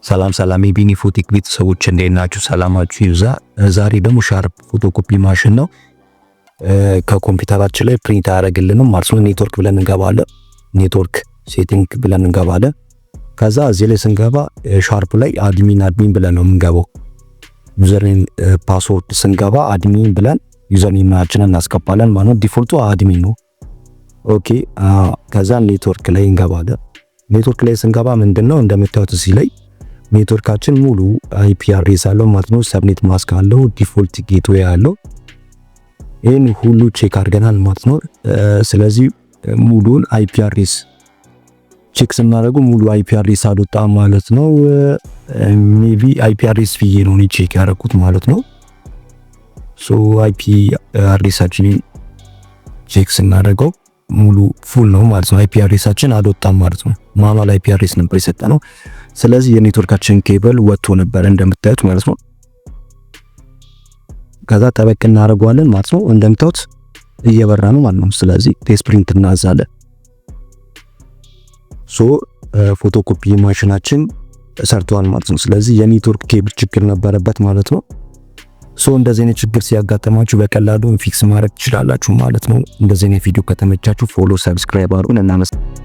ሰላም ሰላም የቢኒ ፎቴክ ቤተሰቦች፣ እንዴት ናችሁ? ሰላማችሁ ይብዛ። ዛሬ ደግሞ Sharp photocopy machine ነው። ከኮምፒውተራችን ላይ print አያደርግልንም ማለት ነው። ኔትወርክ ብለን እንገባለን። Network setting ብለን እንገባለን። ከዛ እዚህ ላይ ስንገባ Sharp ላይ admin admin ብለን ነው የምንገባው። Username password ስንገባ admin ብለን username ኣችንን እናስገባለን ማለት ነው። Default ኡ admin ነው። Okay፣ ከዛ ኔትወርክ ላይ እንገባለን። ኔትወርክ ላይ ስንገባ ምንድነው፣ እንደምታዩት እዚህ ላይ ኔትወርካችን ሙሉ IP address አለው ማለት ነው። Subnet mask አለው፣ default gateway አለው። ይህን ሁሉ check አድርገናል ማለት ነው። ስለዚህ ሙሉን IP address check ስናደርጉ ሙሉ IP address አልወጣም ማለት ነው። Maybe IP address ብዬ ነው እኔ check ያደረኩት ማለት ነው። So IP address ኣችንን check ስናደርገው ሙሉ full ነው ማለት ነው። IP address ኣችን አልወጣም ማለት ነው። Manual IP address ነበር የሰጠነው። ስለዚህ የ network ኣችን cable ወጥቶ ነበር እንደምታዩት ማለት ነው። ከዛ ጠበቅ እናደርገዋለን ማለት ነው። እንደምታዩት እየበራ ነው ማለት ነው። ስለዚህ test print እናዛለን። So photocopy machine ኣችን ሰርተዋል ማለት ነው። ስለዚህ የ network cable ችግር ነበረበት ማለት ነው። So እንደዚህ አይነት ችግር ሲያጋጥማችሁ በቀላሉ fix ማድረግ ትችላላችሁ ማለት ነው። እንደዚህ አይነት ቪዲዮ ከተመቻችሁ follow፣ subscribe አድርጉን። እናመሰግናለን።